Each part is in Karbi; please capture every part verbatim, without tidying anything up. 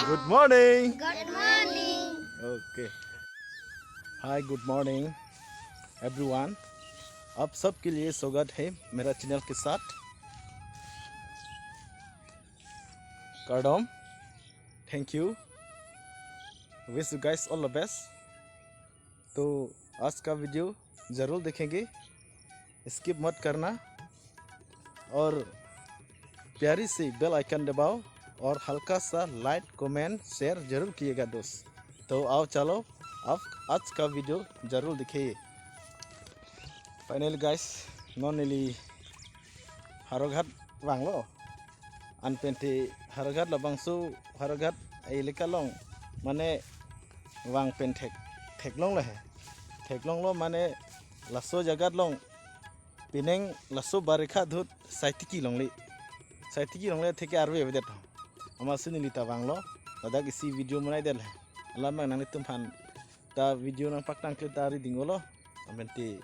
Good morning. Good morning. Okay. Hi, good morning, everyone. आप सबके लिए स्वागत है मेरा चैनल के साथ। Kardom, thank you. Wish you guys all the best. तो आज का वीडियो जरूर देखेंगे, स्किप मत करना और प्यारी सी बेल आइकन दबाओ और हल्का सा लाइक, कमेंट, शेयर जरूर कीजिएगा दोस्त। तो आओ चलो, आप आज का वीडियो जरूर देखिए। Finally guys, non neli Howraghat vanglo. Anpente Howraghat labangso Howraghat elaka along mane vang pen thek theklonglo he. Theklonglo mane laso jagat along penang laso barikha ahut saitiki longle. Saitiki longle theke arve avedet. Amatsi neli ta vanglo. Ladak isi video monai det he. Alam abang nanglitum aphan ta video nangpaklang kle ta riding olo. Anpente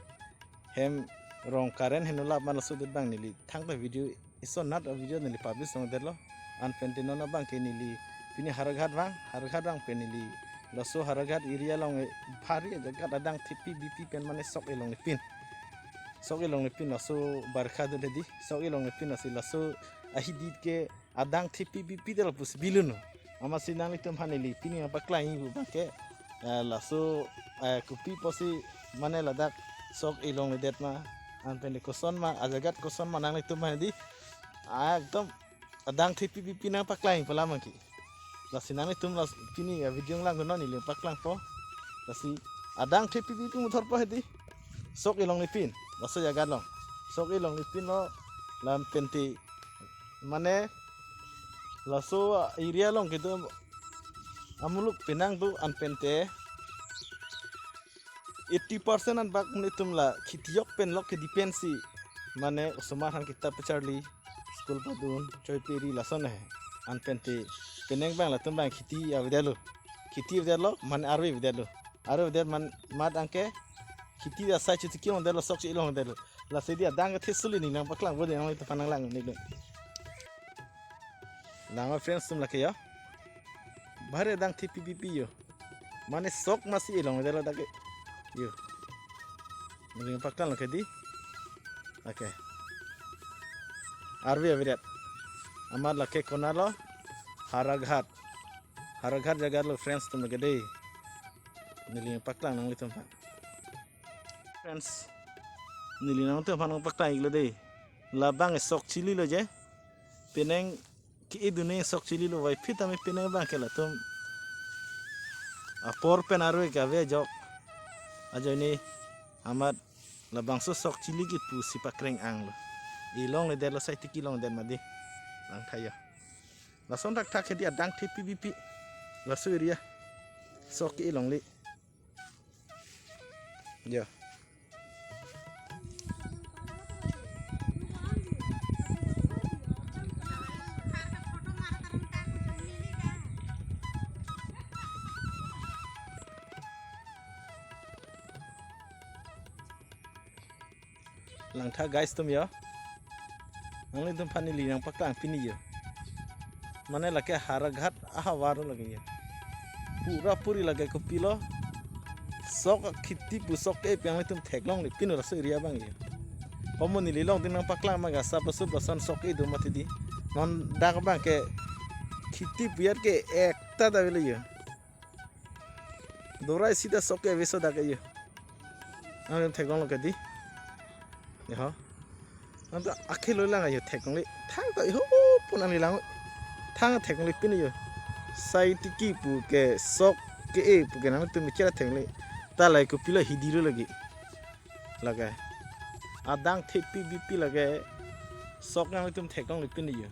hem rong current heno lap man laso det abang neli thangta video isonat a video neli publish longdetlo. Anpente non abang ke neli pini Howraghat vang, Howraghat vang pen neli laso Howraghat area along e bhari jagat adang thepi bipi pen mane sok elongle pin. Sok elongle pin laso barikha ahut hedi, sok elongle pin lasi laso ahidi ke adang thepi bipi det pusi biluno. Amatsi nanglitum aphan neli pini nangpaklang pu abang ke, eh, laso, eh, kopi pusi mane ladak sok elongledet ma, anpente koson ma, ajagat koson ma nanglitum aphan hedi, ah, ekdom adang thepi bipi nangpaklang pu alam abang ke. Lasi nanglitum las pini a video lang non neli paklangpo. Lasi adang thepi bipi muthorpo hedi. Sok elongle pin, laso jagat along. Sok elongle pin lo, la anpente mane laso area along kedo amuluk penang do anpente eighty percent anbak nelitum la kheti yok pen lok ke depend si mane osomar aphan kitap pacharli, school padun, choi peri lason he. Anpente penang abang latum abang kheti avedetlo. Kheti avedetlo mane arve avedetlo. Arve avedet man mat anke kheti asai chotiki longdetlo, sok chi longdetlo. Lasi hedi adang kethe suli neli nangpaklangpo dei, nanglitum aphan nanglang neli. Lang friends atum lake yo. Bhari adang thepi bipi yo. Mane sok masi elongdetlo dak ke. Yo. Neli nangpaklanglo ke hedi. Okay. Arve avedet. Amat lake konatlo? Howraghat. Howraghat jagat lo friends atum lake dei. Neli nangpaklang nanglitum aphan. Friends, neli nanglitum aphan nangpaklang iklo dei. Labang sok chililo je. Penang ke-e dunde sok chililo, vaiphi tame penang abang ke latum apor pen arve kave ajok. Ajoine amat labangso sok chili ke pusi pakreng anglo. Elongledetlo saitiki longledet mati. Langtha yo. Lason thakthak hedi adang thepi bipi. Laso area. Sok ke elongle. Yo. Langtha guys atum yo. Nanglitum aphan neli nangpaklang pini yo. Mane lake Howraghat ahavar lake yo. Pura puri lake kopilo. Sok kheti pu sok ke-e pen nanglitum theklongle pin laso area abang yo. Komo neli longding nangpaklang ma gasa pasu pasan sok ke-e do mati hedi. Non dak abang ke kheti pu ajat ke ekta ta avelo yo. Dorai sida sok ke aveso dak ke yo. Ang theklonglo ke hedi. Yo. Anta akhelo lang yo theklongle. Thangta yo pun ang lang. Thang theklongle pin yo. Saitiki pu ke sok ke-e pu ke nangtum bichara theklongle. Ta lahai kopilo hidi lo lake. Lake. Adang thepi bipi lake. Sok nangtum theklongle pin yo.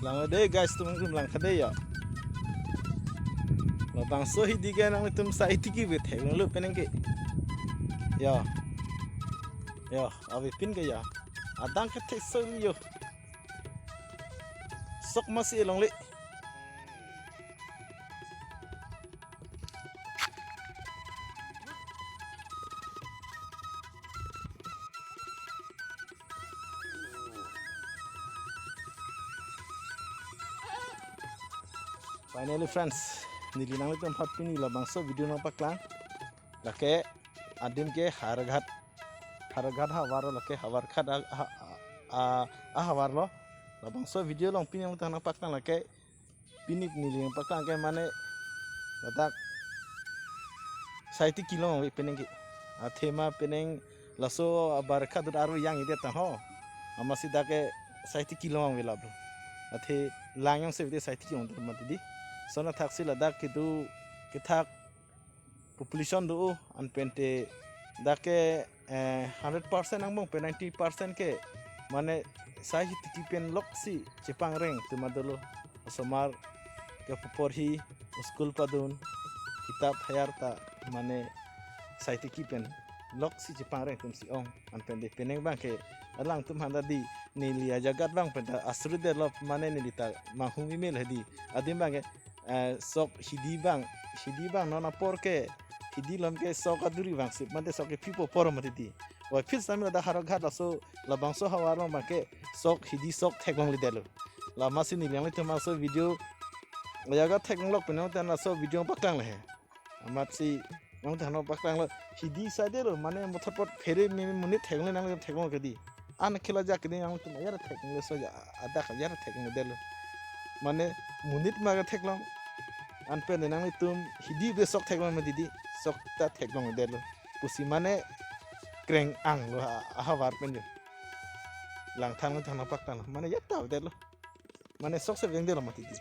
Lang de guys, tum tum lang kade ya. Labangso hidi ke nanglitum sai tiki ave theklonglo penang ke. Ya. Ya, avepin ke ya. Adang ke thekso yo. Sok masi elongle. Finally friends, neli nanglitum aphan pini labangso video nangpaklang. Lake adim ke Howraghat, Howraghat havar lo, lake Howraghat a, a, a, a havar lo. Labangso video along pini nangpaklang lake, pini neli nangpaklang ke mane ladak sai tiki long ave penang ke. Athema penang laso abar khadur arve yang ide ta ho. Amatsi dak ke sai tiki long ave lab. Athe lang jongsi ave sai tiki long mati di. Lason athaksi ladak kedo kethak population do, anpente dak ke eh, hundred percent angbong pen ninety percent ke mane sai tiki pen loksi chepangreng atum dolo. Osomar ke paporhi, school padun, kitap hayar ta mane sai tiki pen loksi chepangreng atumsi ong. Anpente penang abang ke alangtum aphan ta di, neli ajagat abang pen ta asuri develop mane neli ta manghum email hedi. Adim abang ke eh, sok hidi abang, hidi abang non apor ke, hidi along ke sok aduri abang sip mate sok ke pipo apor mati di. Oi phit sami ladak Howraghat laso labangso havar along abang ke sok hidi sok theklongledetlo. Amatsi neli nanglitum laso video ajagat theklonglok penang ten laso video paklang le he. Amatsi nangtum aphan paklanglo, hidi sai detlo mane mothot pot phere me me monit theklong nang theklong ke di. An khela jak ke di nangtum ajar theklong so ja, adak ajar theklongdetlo. Mane monit ma ke theklong. Anpen nanglitum hidi ave sok theklong mati di, sok ta theklongdetlo. Pusi mane kreng anglo a, ahavar pen jo. Langthan langthan paklanglo. Mane ya ta detlo. Mane sok se vengdetlo mati di.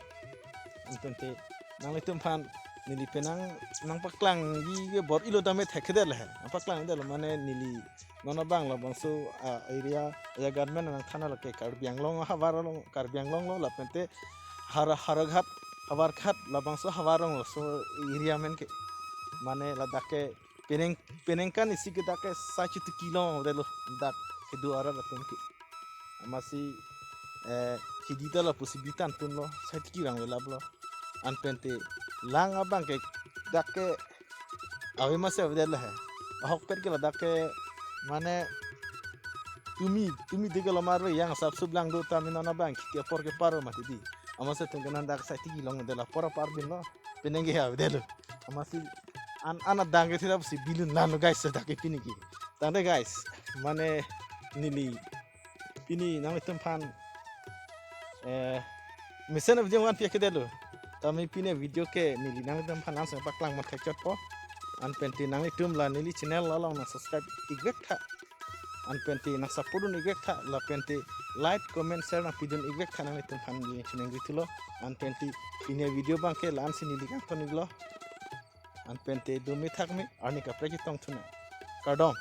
Anpente nanglitum aphan neli penang nangpaklangji ke bor-ilo tame thekthedet le he. Nangpaklangdetlo mane neli non abang labangso, ah, area, area government nangthan lake Karbi Anglong havar along, Karbi Anglong lo lapente Howra-, Howraghat, Howraghat labangso havar along laso area amen ke. Mane ladak ke penang, penang kan isi ke dak ke sai tiki long detlo dak kedo arat atum ke. Amatsi, eh, hidi ta lapusi bitan tunlo, sai tiki rang velaplo. Anpente lang abang ke dak ke ave masi avedetlo he. Ahokpet ke ladak ke mane tumi, tumi de ke lomar ve yang sap sup lang do tame non abang ke apor ke paro mati di. Amatsi tum ke non dak sai tiki longdetlo, apor apar binlo. Penang ke avedetlo. Amatsi an, an adang ke thira pusi bilun lanlo guys, dak ke pini ke. Tangte guys, mane neli pini nanglitum aphan, eh, mesen video kan pia kedetlo. Tame pini video ke neli nanglitum aphan langsung paklang ma thekchotpo. Anpente nanglitum la neli channel along nang subscribe ikvek tha. Anpente nang support dun ikvek tha. Lapente like, comment, share nangpidun ikvek tha nanglitum aphan neli chiningri thulo. Anpente pini video abang ke la-ansi neli kangton iklo. Anpente dumi thakmi arni kaprek chetong thunang. Kardom.